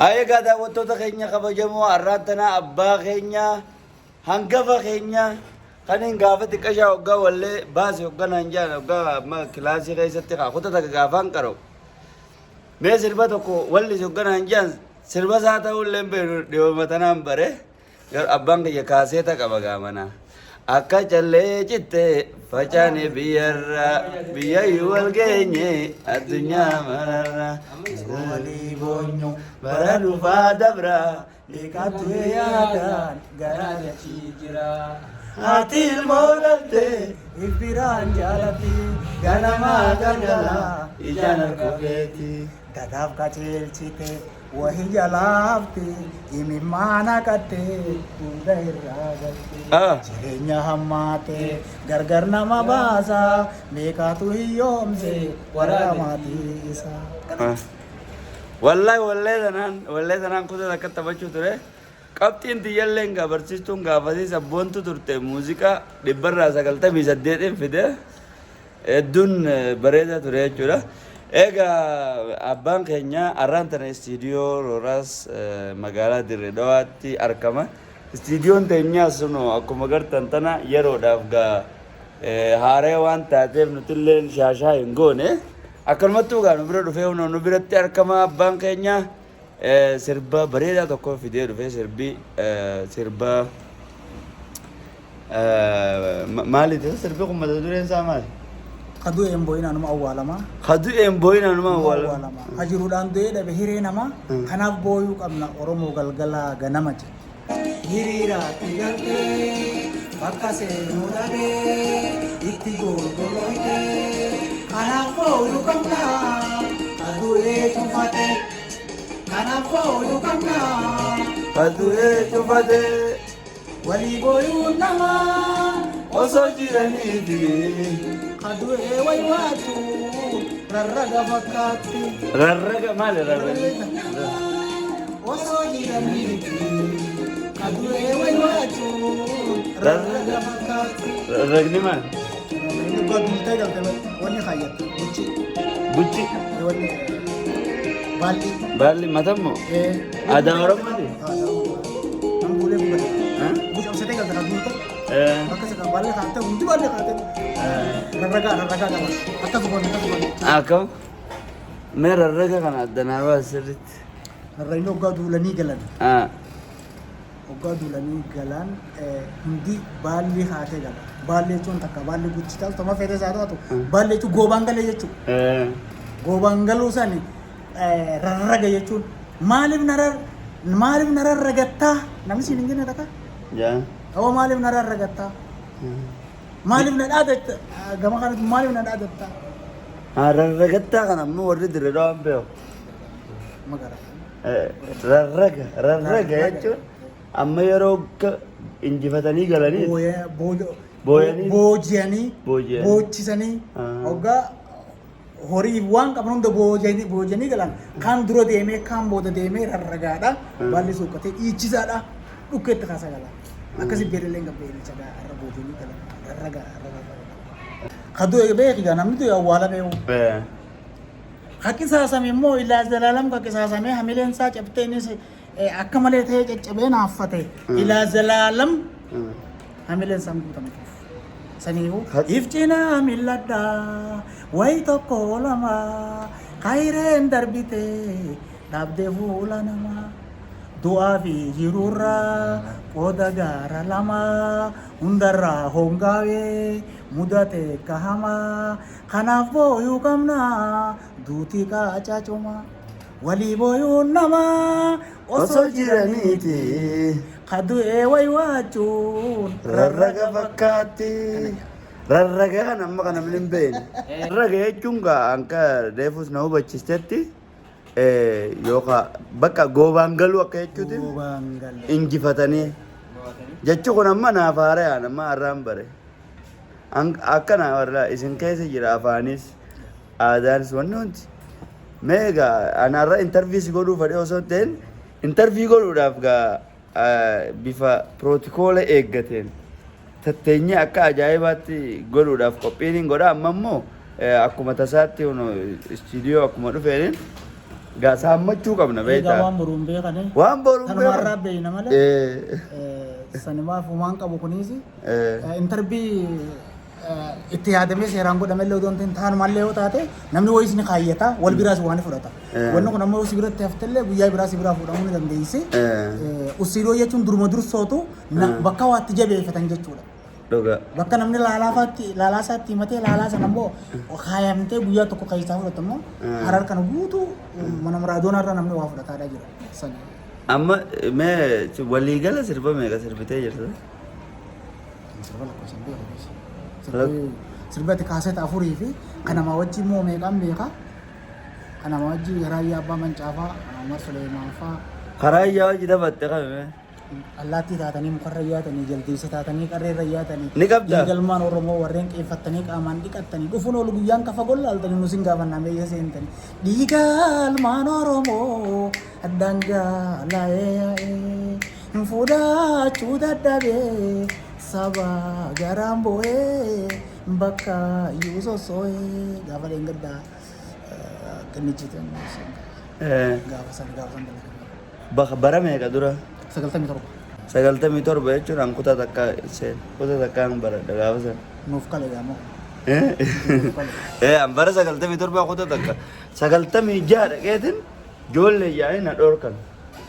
Egaa daawwattoota keenya kabajamoo, har'aan tana abbaa keenya, hangafa keenya, kan hin gaafa xiqqashaa hoggaa wallee baase hogganaan jaan, hoggaa amma kilaasii keessatti kaa kuta takka gaafaan qara'u. Mee sirba tokko wallis hogganaan jaan, sirba isaa ta'uu illee hin beeknu, dhiyooma tanaan bare. Garuu abbaan kiyya kaaseeta qaba gaamana. Akka callee citte facaane biyyarra, biyyayyuu wal geenye addunyaa mararra. Walii boonyu bara dhufaa dabra beekaatu yaadaan garaa dachii jira. Haati ilmoo dhalte if biraan jaalatti ganamaa galgala ijaan harka keeti. Dadaaf qajeelchite wahi jalaafti imimmaan haqatte hunda irraa galte. Jireenya hammaate gargar nama baasa, meeqaatu hiyyoomse warra maatii isaa. Wallahi wallee tanaan kutaa akka taphachuu ture. Qabxiin tiyyalleen gaa barsiistuun gaafatee sabboontu turte, muuziqaa 98% fide. Hedduun bareedaa ture jechuudha. Egaa abbaan keenya har'aan tana istiidiyoo Rooraas magaalaa Dirree Dhawaatti argama. Istiidiyoon teenyaas sun akkuma gartan tana yeroodhaaf gaa haaree waan taateef nutillee shaashaa hin goone. Akkanumattuu gaa nu bira dhufee nu biratti argama abbaan keenya. Sirba bareedaa tokko fidee dhufee, sirbi sirba maaliiti? Sirbi kun mata dureen isaa maali? Kaduu een boo'in anuma awwaalama. Kadu een boo'in anuma awwaalama. Hajiruudhaan du'ee dhabe hiree namaa. Kanaaf booyuu qabna Oromoo galgala ganama jedhe. Hiriiraatti galtee bakka seenuu dhabee itti golgoloytee, kanaaf booyuu qabna kadu'ee cufate. Kanaaf booyuu qabna. Kadu'ee cufate. Walii booyuu namaa osoo jiraniiti. Kadu'ee waywaatu rarraga fakkaatti. Rarraga maali rarraga? Osoo jiraniiti kadu'ee waywaatu rarraga fakkaatti. Rarragni maali? Dhugaa duultee galte wanni kaayyattu buchi. Buchi. Wanni baalli. Baalli matammoo? Aadaa Oromooti? Nan buulee bugate. Buchi obsatee galte kan duulte. Bakka isa baalli kaa'atte, hundi baalli kaa'atte. Rarragaa rarragaa qaba. Akkas goone, akkas goone. Akkam? Mee rarraga kana addanaa baas sirriitti. Rarrayni hoggaa duulanii galan. Hoggaa duulanii galan hundi baalli kaatee gala. Baalli jechuun takka baalli guchi taatu tama feetee isaa taatu, baalli jechuun goobaan galee jechuudha. Goobaan galuu sani rarraga jechuun maaliif na rarragattaa namni siin hin jenne takka. Yaa. Awwa, maaliif na rarragattaa? Maaliif na dhaadatta? Gama kanatti maaliif na dhaadattaa? Rarragattaa kana ammoo warri Dirree Dhawaan beeku. Magaalaa. Rarraga rarraga jechuun amma yeroo akka injifatanii galanii Booyanii? Booji'anii Booji'anii. boochisanii hoggaa horii waan qaban hunda booji'anii booji'anii galan, kaan dura deemee kaan booda deemee rarragaadha, baalli suuqqatee dhiichisaadha, dhukkeetti kaasa gala. Akkasi beelallee hin qabbe chagaa har'a booji'anii galan rarragaa rarragaa. Ka du'e beeki gaa, namni du'e awwaalamee. Ka qisaasame immoo ilaa zalaalam ka qisaasamee hamileen isaa cabtee, innis akka malee ta'ee caccabee naaffate, ilaa zalaalam hamileen isaan guutamtuuf. Saniifuu if cinaa milladhaa wayi tokko lama kayreen darbite dhabde fuula namaa. Du'aa fi jiruurraa qooda gaara lama hundarraa hongaawee mudate kahamaa. Kanaaf booyuu qabna duutii qaacacuma. Walii booyuun namaa osoo jiraniiti. Ka du'ee waywaachuun rarraga fakkaatti. Rarraga kana amma kana namni hin beekne. Rarraga jechuun gaa anka reefus na hubachiistetti yookaan bakka goobaan galuu akka jechuuti. Goobaan galee. Injifatanii jechi kun amma naaf haarayaan, amma har'aan bare. Akkana warra isin keessa jira, afaanis aadaanis wanni hundi. Mee egaa ana har'a interview si godhuu fedhee osoo hin ta'in, interview godhuudhaaf gaa bifa pirootikoola eeggateen tatteenyee akka ajaa'ibaatti godhuudhaaf qophiin hin godha. Amma immoo akkuma tasaatti istiidiyoo akkuma dhufeen Gaa saammachuu qabna Egaa beektaa. waan boruun beekane. Waan boruun Tanuma beekan. irraa beekna malee. Sanimaaf waan qabu kunis intarbii itti yaadamee seeraan godhame illee odoo hin ta'in taanumallee yoo taate namni wayiis ni kaayyata wal biraas waan ni fudhata. Wanni kun ammoo si biratti haftellee guyyaa biraa si biraa fuudhamuu ni dandeessi. Ussiidoo jechuun duruma dursootu bakka waatti jabeeffatan jechuudha. Dhugaa. Bakka namni laalaafaatti laalaa isaatti himatee laalaa sana immoo kaayamtee guyyaa tokko keessaa fudhatu immoo harar kana guutuu mana maraadoonaa irraa namni waa fudhataadhaa jira. Sani. Amma mee waliigala sirba meeqa sirbitee jirta? Sirba lakkoofsa hin beeku. Sirba itti kaaseta afurii fi kan namaa wajjin immoo meeqaan beeka? Kan namaa wajjin Raayyaa Abbaa Mancaafaa, Umar Suleemaan faa. Karaa iyyaa hojii taphatte qabime. Allaattii taatanii mukarra yaatanii jaldeessa taatanii qarreerra yaatanii Ni qabdaa? dhiigalmaan Oromoo warreen qeeffattanii qaamaan dhiqattanii dhufuun oolu guyyaan kafa gollaaltanii nu sin gaafannaa meeyya seentanii dhiigalmaan Oromoo dhangala'ee yaa'ee fudhachuu dadhabee saba garaan boo'ee bakka iyyuu sossoo'ee gaafa dheengaddaa qinnichitan gaafa san dalagaa. Bara meeqa dura? 97. 97 jechuun an kutaa takka seen kutaa takkaan baradha gaafa sana. Nuuf kale gaamoo. An bara 97 kutaa takka 96 dhaqeetin ijoollee yaa'anii na dhoorkan.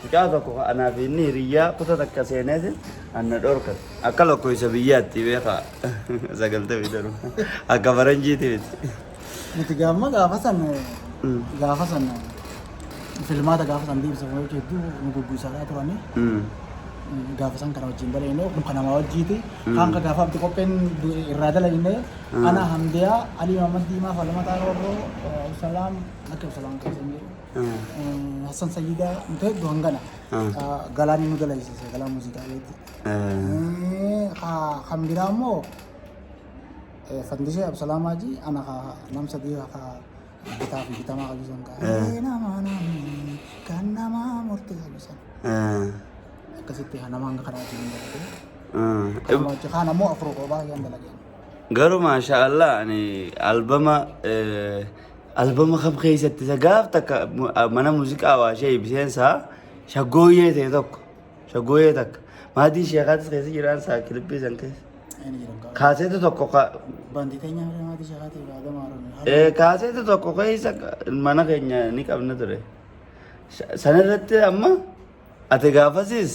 Mucaa tokko anaa fi inni hiriyyaa kutaa takka seeneetin an na dhoorkan. Akka lakkoofsa biyyaatti beekaa 97 akka faranjiiti miti. Nuti gaama gaafa san gaafa san filmaata gaafa san deemsa hedduu nu gugguusaadhaa turanii. Gaafa san kana wajjin dalagne kun kan namaa wajjiiti. Kaan ka gaafa abdi qopheen irraa dalagne ana Hamdiyaa Alii Mahammad Diimaa Falmataa Roorroo Absalaam akka Absalaam keessa hin jiru. Hassan Sayyidaa nuti hedduu hangana. Galaanii nu dalagsise galaa muuziqaa beekti. Kan biraa immoo Fandishee Absalaamaa ji ana ka nam sadii ka bitaa fi bitamaa qabu san ka nama namni kan nama murtee qabu san akkasitti nama hanga kanaa wajjin dalagee. Kanuma wajjin kaan ammoo afur kophaa kan dalageen. Garuu maasha Allah ani albama albama kam keessatti isa gaaf takka mana muuziqaa waashee ibseensaa shaggooyyee ta'e tokko shaggooyyee takka maatii sheekaatis keessa jiraan saa kilippii san keessa. Inni jiran qaba. Kaaseeta tokko ka Baandii teenya maatii sheekaatii fi Adama Haroon. Kaaseeta tokko keessa mana keenya ni qabna ture. Sanirratti amma ati gaafasis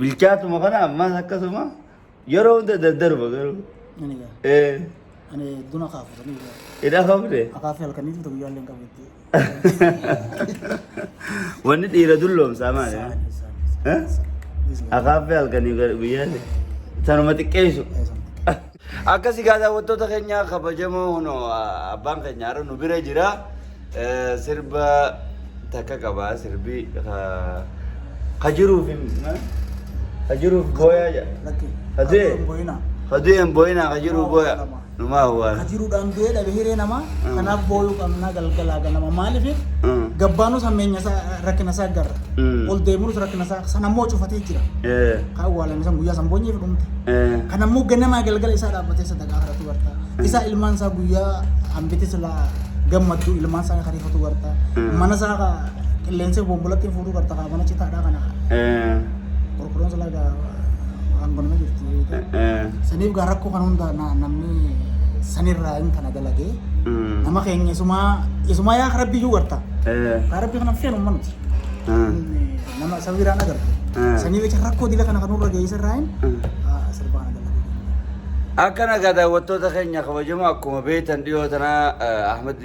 bilchaatuma kana ammas akkasuma yeroo hunda daddarba garuu. Inni gaa. Ani duna kaafutanii. Hidha qabde. Akaafii halkaniitu tokko iyyuu hin qabu itti. Wanni dhiira dulloomsaa maali? Akaaffee halkanii guyyaa sanuma xiqqeessu. Akkasii gaa daawwattoota keenya kabajamoo hunoo abbaan keenya har'a nu bira jira. Sirba takka qaba sirbi ka jiruuf ka jiruuf booyaa jedha. Lakki. Kadee. Booyina. Ka du'e hin booyinaa ka jiruu booya. Numaa awwaala. Ka jiruudhaan du'ee dhabe hiree namaa kanaaf booyuu qabnaa galgalaa ganama maaliif gabbaanus hammeenya isaa rakkina isaa garra. Ol deemuus rakkina isaa san ammoo cufatee jira. Ka awwaalame san guyyaa san boonyeef dhumte. Kan ammoo ganamaa galgala isaa dhaabbatee sadaqaa kadhatu garta. Isaa ilmaan isaa guyyaa hambiti silaa gammaddu ilmaan isaa kariifatu garta. Mana isaa ka qilleensa bombolattiin fuudhuu garta ka mana citaadhaa kana. Qorqorroon silaa gaa hangonama jirti. Saniif gaa rakkoo kan hunda namni sanirraa hin kana dalagee nama keenya isumaa isumaa yaa rabbi iyyuu garta. Kaa rabbi kana feenu amma nuti. Nama isa biraan agartu. Saniif jecha rakkoo dila kana kan nurra geesse irraa hin sirba kana dalagee. Akkana egaa daawwattoota keenya kabajamoo akkuma beektan dhiyoo tanaa Ahmad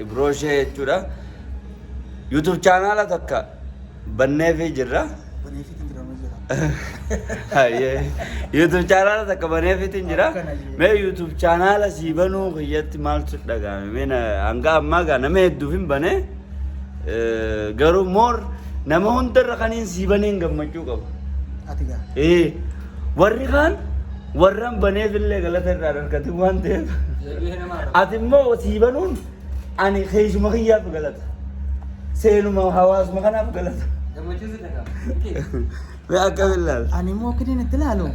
Ibrooshee jechuudha. YouTube chaanaala takka banneefii jirra. Baneefiitiin jira moo jira. Hayyee. YouTube chaanaala takka baneefiitiin jira. Akkana jee. Mee YouTube chaanaala sii banuu kiyyatti maaltu dhaga'ame? Mee hanga ammaa gaa nama hedduuf hin bane. Garuu moor nama hundarra kaniin sii baneen gammachuu qaba. Ati gaa. Warri kaan warran baneefillee galata irraa harkatin waan ta'eef. Ati immoo sii banuun ani keessuma kiyyaaf galata. Seenuma hawaasuma kanaaf galata. Mee akkam ilaala? Ani immoo akka inni itti ilaalu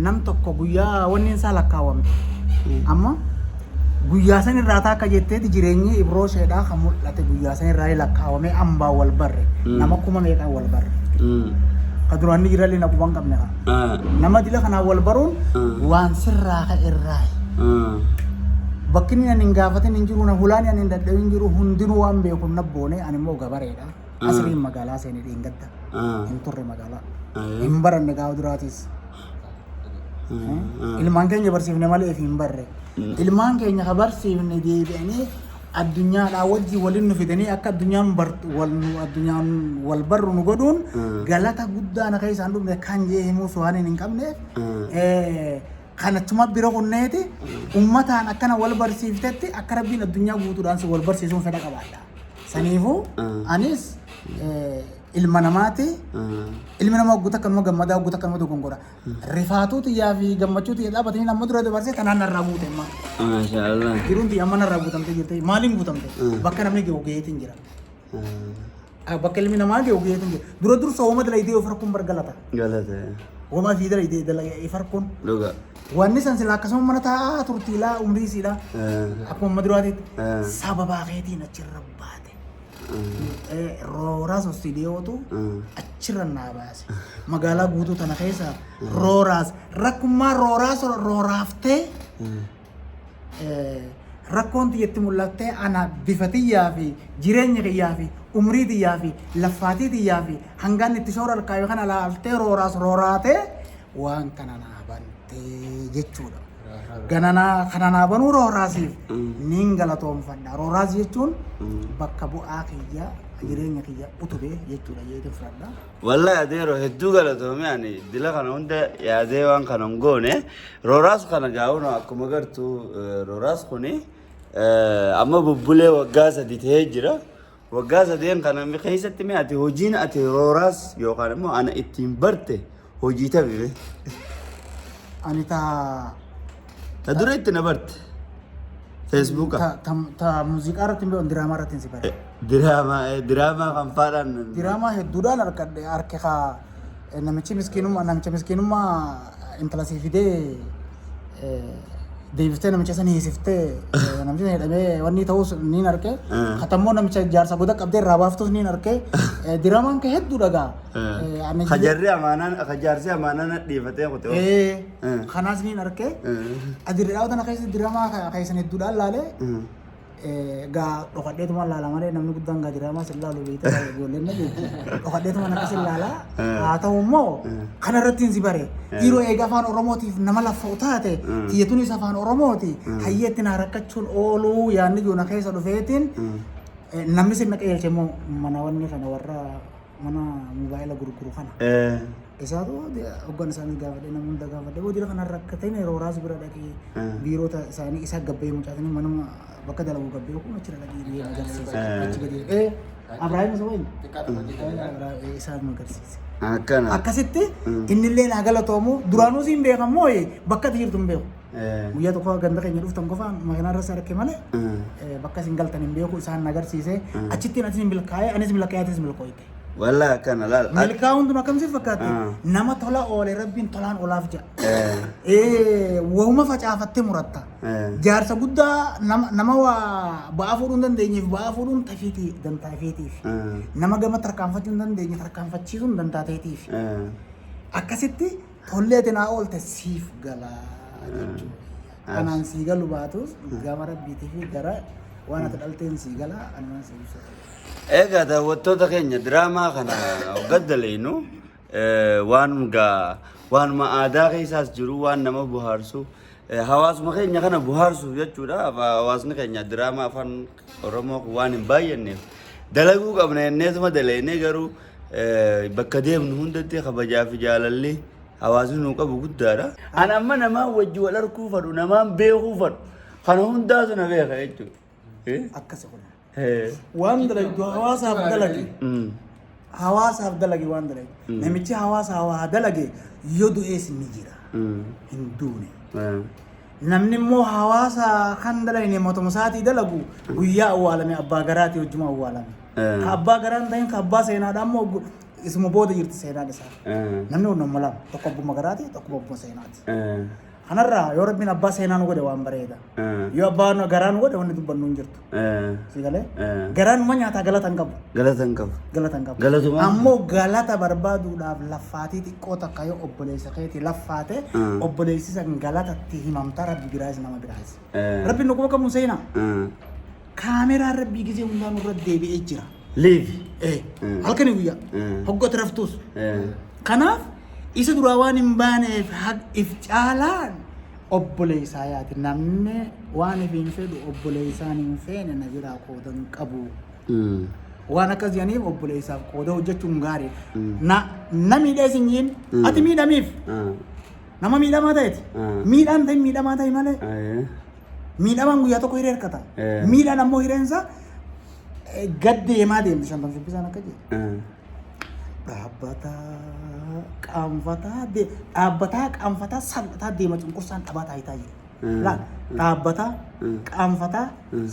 nam tokko guyyaa wanni isaa lakkaawame. Amma Guyyaa san irraa taakka jetteeti jireenyi Ibroo isheedhaa kan mul'ate guyyaa san irraa lakkaawamee ambaa wal barre. Nama kuma meeqaan wal barre. Ka duraan ni jirallee na quban qabne kaa. Nama dila kanaan wal baruun waan sirraa ka'e irraayi. Bakki inni ani hin gaafatin hin jiru, na hulaan ani hin dadhabin hin jiru, hundinuu waan beeku na boone, ani immoo gabareedha. Asriin magaalaa seene dheengadda. Hin turre magaalaa. Hin baranne gaafa duraatis. Ilmaan keenya barsiifne malee hin barre. Ilmaan keenya ka barsiifne deebi'anii addunyaadhaa wajjin waliin nu fidanii akka addunyaan wal nu addunyaan wal barru nu godhuun galata guddaa na keessaan dhufne kan jee himuu waan hin qabneef kan achuma bira kunneeti ummataan akkana wal barsiiftetti akka rabbiin addunyaa guutuudhaan si wal barsiisuun fedha qabaadha. Saniifuu anis ilma namaati. Ilmi namaa hogguu takka numa gammadaa, hogguu takka numa dogongora. Rifaatuu tiyyaa fi gammachuu tiyya dhaabatanii amma dura dabarsee tanaan narraa guute amma. Maashaallah. Jiruun tiyya amma narraa guutamtee jirti. Maaliin guutamte? Bakka namni gahu gaheetiin jira. Bakka ilmi namaa gahu gaheetiin jira. Dura dursa hooma dalaydee of harkuun bargalata. Galata. Hooma fi dalaydee dalagee if harkuun. Dhuga. Wanni san silaa akkasuma mana taa'aa turtiilaa umrii siidhaa. Akkuma amma duraatitti sababaa keetiin achirra baate. Rooraas Ostiidiyootu achirra naa baase. Magaalaa guutuu tana keessa Rooraas rakkummaa Rooraas rooraaftee rakkoon tiyyatti mul'attee ana bifa tiyyaa fi jireenya kiyyaa fi umrii tiyyaa fi laffaatii tiyyaa fi hangaan itti shoora harkaa kana laaltee Rooraas rooraatee waan kana naa bantee jechuudha. Gananaa kana naa banuu Rooraasiif niin galatoomfadha. Rooraas jechuun bakka bu'aa kiyya jireenya kiyya utubee jechuudha jeetiin fudhadha. Wallahi adeero hedduu galatoome, ani dila kana hunda yaadee waan kana hin goone. Rooraas kana gaa'uun akkuma gartuu Rooraas kuni amma bubbulee waggaa 3 ta'ee jira. Waggaa sadeen kana keessatti mee ati hojiin ati Rooraas yookaan immoo ana ittiin barte hojii tabi? Ani ta Ta dura itti na barte. Feesbuuka. Ta muuziqaa irratti hin beeku, diraamaa irratti hin si bare. Diraamaa kan faadhaan. Diraamaa hedduudhaan harkadhe harke kaa namichi miskiinummaa namicha miskiinummaa intala sii fidee deebiftee namicha san hiisiftee namicha san hidhamee wanni ta'us niin arke. Katammoo namicha jaarsa goda qabdee irraa baaftus niin arke. Diraamaan kee hedduu dhagaa. Kajarri amaanaan kajaarsi amaanaan dhiifatee kute. Kanaas niin arke. Adirraa tana keessa diraamaa keessan hedduudhaan laalee gaa dhokadheetuma laala malee namni guddaan gaa diraamaa sin laalu beekte ijoolleen na beekti. Dhokadheetuma akkas hin laala. Haa ta'u immoo kana irratti hin si bare. Dhiiroo eega afaan Oromootiif nama laffa'u taate tiyyatuunis afaan Oromooti. Hayyeetti naa rakkachuun ooluu yaadni jiru na keessa dhufeetiin namni sin na qajeelche immoo mana wanni kana warra mana moobaayila gurguru kana. Isaatu hoggan isaanii gaafadhe, nama hunda gaafadhe booda kana rakkateen Rooraas bira dhaqee biirota isaanii isa gabbee mucaatanii manuma bakka dalagu gabbee kun achirra dhaqee deema agarsiisa. Achi gadi Abrahaam isa wayii isaan nu agarsiise. Akkana. Akkasitti innillee naa galatoomu, duraanuu siin beekamoo bakka ati jirtu hin beeku. Guyyaa tokko ganda keenya dhuftan qofaan makiinaa irra arge malee bakka isin galtan hin beeku, isaan na agarsiise. Achittiin atis milkaa'ee, anis milkaa'ee, atis milkooyte. Wallahi akkana laal. Milkaa'uun tun akkam si fakkaatti? Nama tola oole rabbiin tolaan olaaf jedha. Wahuma facaafattee muratta. Jaarsa guddaa nama waa ba'aa fuudhuu hin dandeenyeef ba'aa fuudhuun tafiitii dantaa ifiitiif. Nama gama tarkaanfachuu hin dandeenye tarkaanfachiisuun dantaa ta'eetiif. Akkasitti tollee ati naa oolte siif galaa jechuudha. Anaan sii galu baatus gama rabbiitii fi gara waan ati dhalteen sii galaa anumaan sii ibsa. Egaa daawwattoota keenya, diraamaa kana gaddaleenu waan gaa waanuma aadaa keessaas jiru, waan nama bohaarsu, hawaasuma keenya kana bohaarsuuf jechuudha. Hawaasni keenya diraamaa afaan Oromoo kun waan hin baay'anneef dalaguu qabna jenneetuma daleennee, garuu bakka deemnu hundatti kabajaa fi jaalalli hawaasni nuu qabu guddaadha. Ani amma namaan wajji wal arguu fadhu, namaan beekuu fadhu, kana hundaatu na beeka jechuudha. Akkasi kun. Waan dalagdu hawaasaaf dalagi. Hawaasaaf dalagi waan dalagi. Namichi hawaasaa waa dalage yoo du'ees ni jira. Hin duune. Namni immoo hawaasa kan dalagne matuma isaatii dalagu guyyaa awwaalame abbaa garaatii wajjuma awwaalame. Ka abbaa garaa hin ta'in, ka abbaa seenaadhaa immoo isuma booda jirti seenaan isaa. Namni kun nama lama, tokko abbuma garaati, tokko abbuma seenaati. Kanarraa yoo Rabbiin abbaa seenaa nu godhe waan bareeda. Yoo abbaa garaa nu godhe wanni dubbannu hin jirtu. Si galee? Garaa numa nyaataa galata hin qabu. Galata hin qabu. Galata hin qabu. Galatuma. Ammoo galata barbaaduudhaaf laffaatii xiqqoo takka yoo obboleessa keetii laffaate obboleessi san galatatti himamta Rabbi biraas nama biraas. Rabbi nu quba qabu seenaa. Kaameraan Rabbii gizee hundaa nurra deebi'ee jira. Liivi. Halkanii guyyaa. Hoggota raftuus. Kanaaf isa duraa waan hin baaneef if caalaan obboleessaa yaati. Namni waan if hin fedhu obboleessaan hin feene na biraa qooda hin qabu. Waan akkas jedhaniif obboleessaaf qooda hojjechuun gaarii. Na miidhee sin jiin ati miidhamiif nama miidhamaa ta'eeti. Miidhaan ta'e miidhamaa ta'e malee miidhamaan guyyaa tokko hiree harkata. Miidhaan ammoo hireensa gad deemaa deemti shantam shubbisaan akka jedhu. Dhaabbataa qaanfataa dhaabbataa qaanfataa salphataa deema cunqursaan dhabaa taayitaa jedhu. Laal dhaabbataa qaanfataa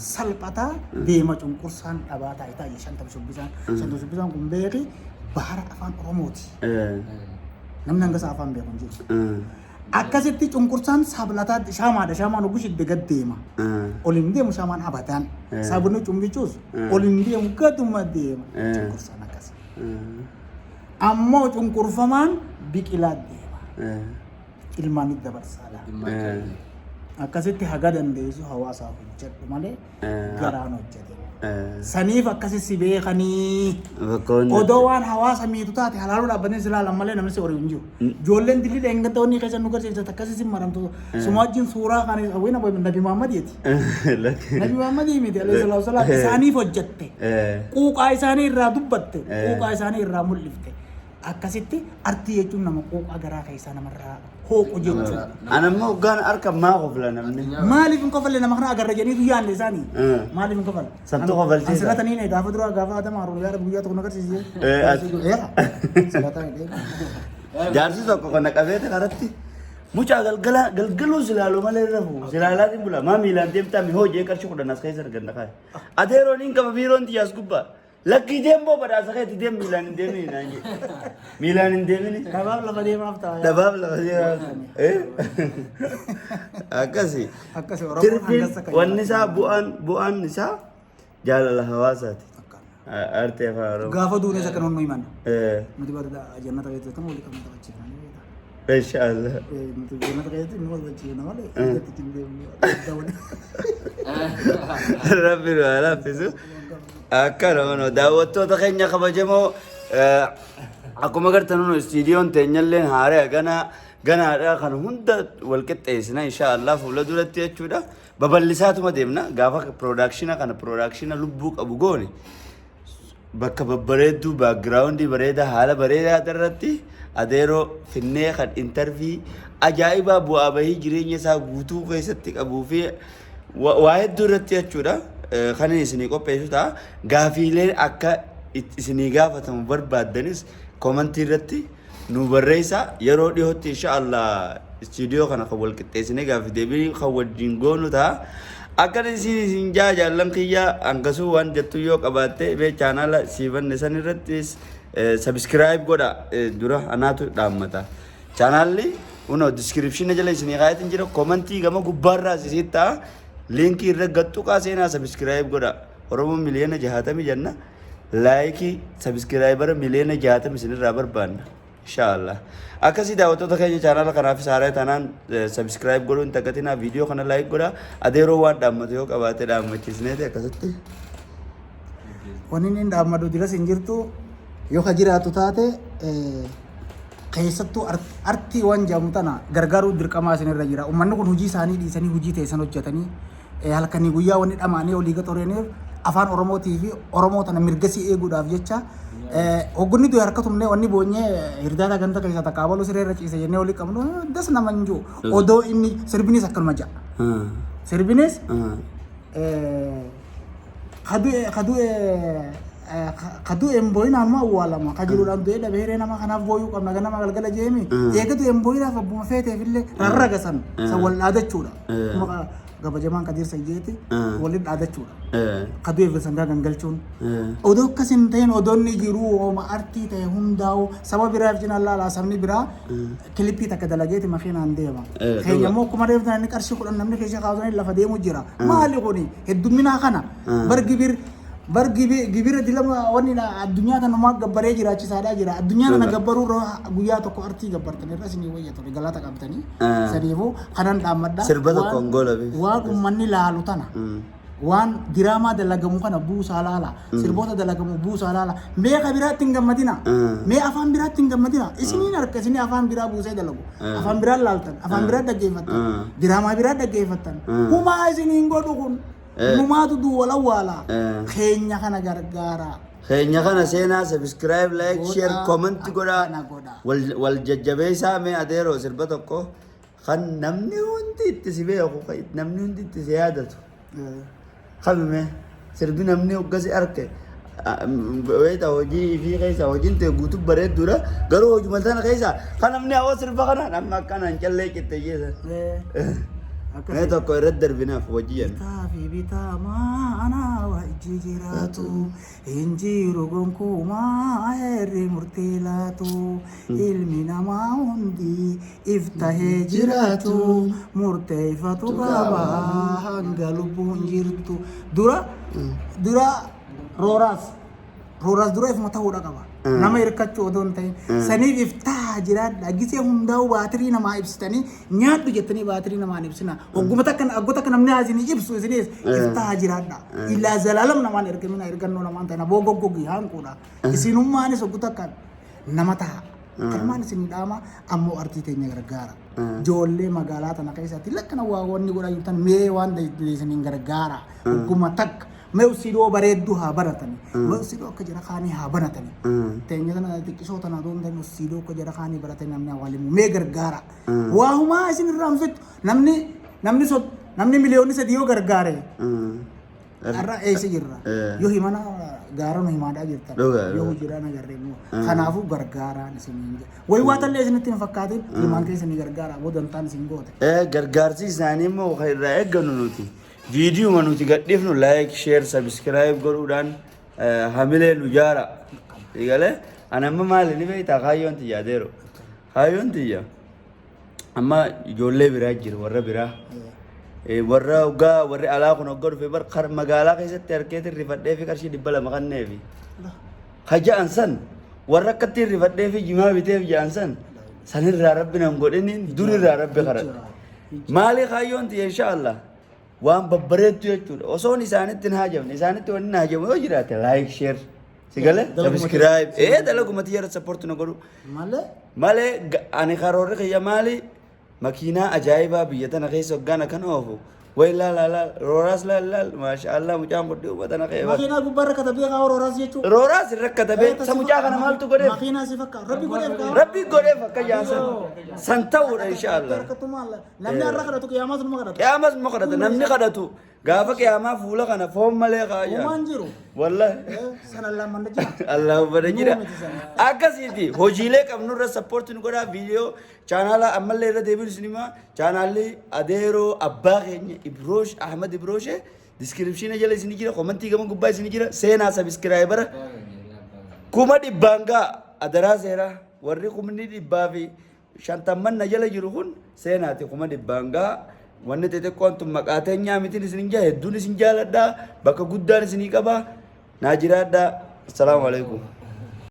salphataa deema cunqursaan dhabaa taayitaa jedhu shantam shubbisaan. Shantam shubbisaan kun beeki bahara afaan Oromooti. Namni hanga isaa afaan beeku hin jiru. Akkasitti cunqursaan sablataa shaamaadha. Shaamaan hogguu shidde gad deema. Ol hin deemu shaamaan abadaan. Sabni cumbichuus ol hin deemu gaduma deema. Cunqursaan akkasi. Ammoo cunqurfamaan biqilaa deema. Ilmaan itti dabarsaadha. Akkasitti haga dandeessu hawaasaaf hojjedhu malee garaan hojjete. Saniif akkasi si beekanii. Bakkoonni. Odoo waan hawaasa miitu taate halaaluu dhaabbatanii si ilaalan malee namni si horiu hin jiru. Ijoolleen dilli dheengadda wanni keessa nu garsiifte akkasi si maramtu. Suma wajjin suuraa kan hawwiin Nabi Muhammadiiti. Nabi Muhammadii miti alayhi salaatu wasalaam isaaniif hojjette. Quuqaa isaanii irraa dubbatte. Quuqaa isaanii irraa mul'ifte. Akkasitti artii jechuun nama quuqaa garaa keessaa namarraa hooqu jechuudha. Ana immoo hoggaan harka maa kofla namni. Maaliif hin kofalle nama kana agarra jedhanii yaanne isaanii. Maaliif hin kofalle? Santu kofalchiisa. An sirata niin gaafa dura gaafa Adam Haruun yaada guyyaa tokko na agarsiise. Sirata niin. Jaarsi tokko kana qabeete karatti mucaa galgala galgaluu silaalu malee rafu silaalaatiin bula maa miilaan deemtaa mi hojii qarshii 10 as keessa arganna kaa'e. Ateeroon hin qaba biiroon tiyyaas gubbaa. Lakkii deemboo badhaasa keetti deem miilaan hin deemini naan jedhe. Miilaan hin deemini. Dhabaaf lafa deemaaf ta'a. Dhabaaf lafa deemaaf. Akkasi. Akkasi Oromoon Tirfiin hangasa kan wanni isaa bu'aan isaa jaalala hawaasaati. Artee afaan Oromoo. Gaafa duunes akka nu himan. Nuti barda jannata keessatti kan walii qabna taphachiifna. Inshaallah. Nuti jannata keessatti nu wal taphachiifna malee. Jannatti hin deemnu. Rabbi nu haa laaffisu. Akkana manoo daawwattoota keenya kabajamoo akkuma agartan nu istiidiyoon teenyalleen haaraya ganaa ganaadha kan hunda wal qixxeessina inshaallah fuula duratti jechuudha. Babal'isaatuma deemna gaafa piroodaakshina kana piroodaakshina lubbuu qabu goone bakka babbareedduu baakgiraawundii bareedaa haala bareedaa irratti adeeroo finnee kan intarvii ajaa'ibaa bu'aa bahii jireenya isaa guutuu keessatti qabuu fi waa hedduu irratti jechuudha kan inni isinii qopheessu ta'a. Gaafiileen akka isinii gaafatamu barbaaddanis koomantii irratti nu barreessaa. Yeroo dhiyootti insha Allah istuudiyoo kana kan wal qixxeessinee gaaffii deebii kan wajjin goonu ta'a. Akkana isin isin jaa jaallan kiyya hangasuu waan jettu yoo qabaatte mee chaanaala siifanne san irrattis sabiskiraayib godha dura anaatu dhaammata. Chaanaalli kunoo diskiripshina jala isinii kaayatiin jira komantii gama gubbaarraas isii ta'a liinkii irra gattuqaa seenaa sabiskiraayib godha. Oromoon miliyoona 60 jenna. Laayikii sabiskiraayibara miliyoona 60 isinirraa barbaanna. Inshaallah. Akkasii daawwattoota keenya chaanaala kanaafis haaraa taanaan sabiskiraayib godhuu hin dagatinaa viidiyoo kana laayik godhaa. Adeeroo waan dhaammatu yoo qabaate dhaammachiisneeti akkasitti. Wanni inni dhaammadu diras hin jirtu yoo ka jiraatu taate keessattuu artii waan jedhamu tana gargaaruu dirqamaa isinirra jira. Uummanni kun hojii isaanii dhiisanii hojii teessan hojjetanii halkanii guyyaa wanni dhamaanii olii gad horaniif afaan Oromootii fi Oromoo tana mirga sii eeguudhaaf jecha hoggunni du'e harka tumnee wanni boonyee hirdaata ganda keessa takka abaluu siree irra ciise jennee olii qabnu das nama hin jiru. Odoo inni sirbinis akkanuma ja'a. Sirbinis ka du'e hin boo'inaan ma awwaalama ka jiruudhaan du'ee dhabe hiree nama kanaaf booyuu qabna ganama galgala jeemi eega du'e hin boo'inaaf abbuma feeteef illee rarraga san san wal dhaadachuudha. Kabajamaan Kadiir Sayyeeti Ah. waliin dhaadachuudha. Eh. Kaduu fi sangaa gangalchuun. Eh. Odoo akkas hin ta'in odoonni jiruu ooma artii ta'e hundaa'u saba biraaf cinaa laalaa sabni biraa kilippii takka dalageeti makiinaan deema. Eh, Keenya dhuga. immoo akkuma reeftan inni qarshii 10 namni keessa kaasanii lafa deemu jira. Maali kuni heddumminaa kana bar gibir bar gibira dilama wanni addunyaa tanumaa gabbaree jiraachisaadhaa jira. Addunyaa tana Dhuga. gabbaruu irra guyyaa tokko artii gabbartan irra isinii wayya ture galata qabdanii. Ah. Saniifuu kanan dhaammadha. Sirba tokko Angola bi. Waan uummanni laalu tana. Waan diraamaa dalagamu kana buusaa laala. Sirboota dalagamu buusaa laala. Mee ka biraatti hin gammadina. Mee afaan biraatti hin gammadina. Isiniin harka isinii afaan biraa buusee dalagu. Afaan biraa laaltan. Afaan biraa dhaggeeffattan. Diraamaa biraa dhaggeeffattan. Humaa isiniin godhu kun. Numaatu duwwal awwaala. Keenya kana gargaara. Keenya kana seenaa subscribe, like, share, Godhaa, comment godhaa. akkana godhaa. Wal jajjabeessaa mee adeeroo sirba tokko kan namni hundi itti si beeku kan namni hundi itti si yaadatu. Kami mee sirbi namni hogga si arke beektaa hojii fi keessa hojiin ta'e guutuu bareedduudha garuu hojuma sana keessa kan namni hawwa sirba kana namni akkanaan callee citte jeessa. Mee tokko irratti darbinaaf hojii jenna. Bitaa fi bitaa maanaa wajji jiraatu hin jiru gonkumaa heerri murtii laatu ilmi namaa hundi if tahee jiraatu murteeffatu qaba hanga lubbuun jirtu. Dura dura rooraas rooraas dura ifuma ta'uudha qaba. Nama hirkachuu odoo hin ta'in. Saniif iftaa jiraadha. Gisee hundaa'u baatirii namaa ibsitanii nyaadhu jettanii baatirii namaan ibsina. Hogguma takka hoggota akka namni isinii ibsu isinis iftaa jiraadha. Illaa zalaalam namaan ergamina ergannoo namaan ta'ina boo goggogi hanquudha. Isinummaanis hoggu takka nama ta'a. Kanumaan isin dhaama ammoo artii teenya gargaara. Ijoollee magaalaa tana keessatti lakkana waa wanni godhaa jirtan mee waan isiniin gargaara. Hogguma takka mee usiidoo bareedduu haa baratani. Mee usiidoo akka jara kaanii haa baratani. Teenya tana xiqqisoo tana otoo hin ta'in usiidoo akka jara kaanii baratani namni hawaalimu mee gargaara. Waa humaa isin irraa hin fixu. Namni namni namni miliyoonni 3 yoo gargaare har'a eessa jirra? Yoo himana gaara nu himaadhaa jirtan. Dhugaa, Yoo dhugaa. hojiidhaan agarre immoo. Kanaafuu gargaaraan isiniin jedha. Wayi waa tallee isinitti hin fakkaatin ilmaan keessanii gargaara boodantaan isin goote. Gargaarsi isaanii immoo kan irraa eeggannu nuti viidiyuma nuti gadhiifnu like, share, subscribe godhuudhaan hamilee nu jaara. Egalee ani amma maali ni beektaa kaayyoon tiyya adeero. Kaayyoon tiyya amma ijoollee biraa jira warra biraa. Warra hoggaa warri alaa kun hoggaa dhufe bar magaalaa keessatti harkeetiin rifadhee fi qarshii 200 kanneefi. Ka ja'an san warra akkatti rifadhee fi jimaa biteef ja'an san sanirraa rabbi nan godhiniin durirraa rabbi kadhadha. Maali kaayyoon tiyya inshaallah waan babbareeddu jechuudha. Osoon isaanitti hin haajamne isaanitti wanni hin haajamu yoo jiraate like share si galee Dalaguma subscribe dalaguma tiyya irratti support na godhu. Malee Malee ani karoorri kiyya maali makiinaa ajaa'ibaa biyya tana keessa hoggaan akkan oofu way laal laal rooraas laal laal maashaallah mucaan kun dhiyoo tana ka'e bar. Makiinaa gubbaarra katabee kaa rooraas jechuudha. Rooraas irra katabee sa mucaa kana maaltu godheef? Makiinaa si fakkaata. Rabbi godheef kaa. Rabbi godheef akka jaasan san ta'uudha inshaallah. Harkattummaa alla. Namni har'a kadhatu qiyaamas numa kadhata. Qiyaamas numa kadhata namni kadhatu gaafa qiyaamaa fuula kana foon malee kaayyaa. Uumaan jiru. Wallahi. Sana lamaan jira. Allahu bada jira. Nuu miti sana. Akkasiiti hojiilee qabnurra support nu godhaa viidiyoo chaanaala ammallee irra deebiin isin himaa chaanaalli adeeroo abbaa keenya Ibroosh Ahmad Ibrooshe description jala isin jira komantii gama gubbaa isin jira seenaa subscriber 100,000 gaa adaraa seeraa warri 150,000 na jala jiru kun seenaati 100,000 gaa wanni xixiqqoon tun maqaa teenyaa mitiin isin jaa hedduun isin jaaladhaa bakka guddaan isinii qabaa naa jiraadhaa assalaamu alaikum.